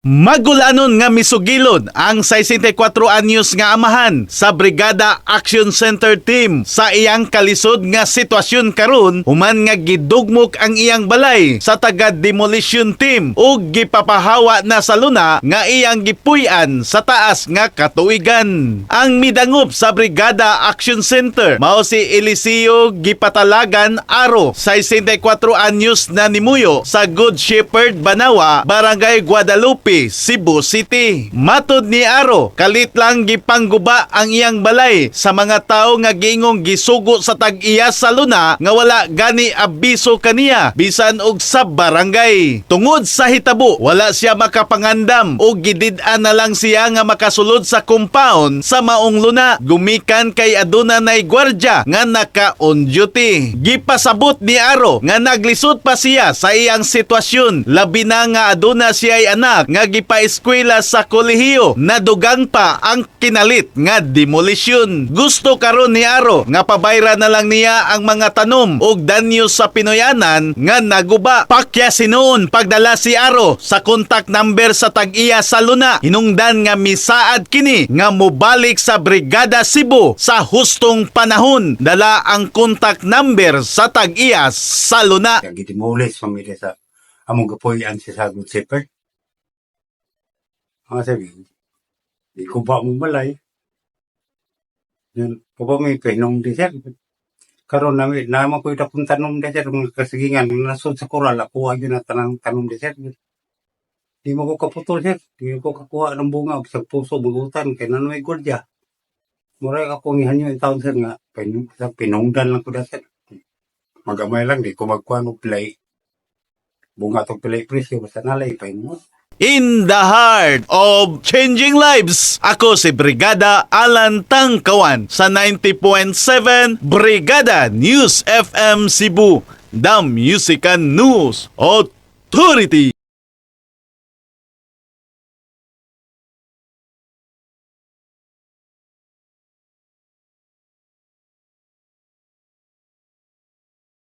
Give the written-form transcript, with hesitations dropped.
Magulanon nga misugilon ang 64 anyos nga amahan sa Brigada Action Center Team sa iyang kalisod nga sitwasyon karon human nga gidugmok ang iyang balay sa taga demolition team ug gipapahawa na sa luna nga iyang gipuy-an sa taas nga katuigan. Ang midangop sa Brigada Action Center mao si Eliseo Gipatalagan Aro, 64 anyos, na nimuyo sa Good Shepherd, Banawa, Barangay Guadalupe, Cebu City. Matod ni Aro, kalit lang gipangguba ang iyang balay sa mga tao nga giingong gisugo sa tag-iya sa luna nga wala gani abiso kaniya bisan og sa barangay. Tungod sa hitabo, wala siya makapangandam o gidid-an na lang siya nga makasulod sa compound sa maong luna gumikan kay aduna nay gwardya nga naka on duty. Gipasabot ni Aro nga naglisod pa siya sa iyang sitwasyon, labi na nga aduna siya anak nga gipa-eskwela sa kolehiyo, nadugang pa ang kinalit nga demolisyon. Gusto karon ni Aro nga pabayra na lang niya ang mga tanom og danyo sa Pinoyanan nga naguba. Pakya sinuon pagdala si Aro sa contact number sa tag-iya sa luna, hinungdan nga misaad kini nga mobalik sa Brigada Cebu sa hustong panahon dala ang contact number sa tag-iya sa luna. Kaya gidemolish pamilya sa among gapuy-an si sa Good Shepherd. Mga sabi, di ko ba mo balay? Yun, ko ba may pinong di, sir? Karon nami, naman ko yung dakong tanom di, sir, mga kasigingan, nasod sa koral, ako yun na tanang tanom di, sir. Di mo ko kaputol, sir. Di ko kakuha ng bunga sa puso, bugutan, kay nanoy gordya. Muray ako ngihanyo yung taon, sir, nga, sa pinungdan lang ko da, sir. Magamay lang, di ko magkuha ng play. Bunga tong pilay presyo, basta nalay, pahingon. In the heart of changing lives, ako si Brigada Alan Tangkawan sa 90.7 Brigada News FM Cebu, the Music and News Authority.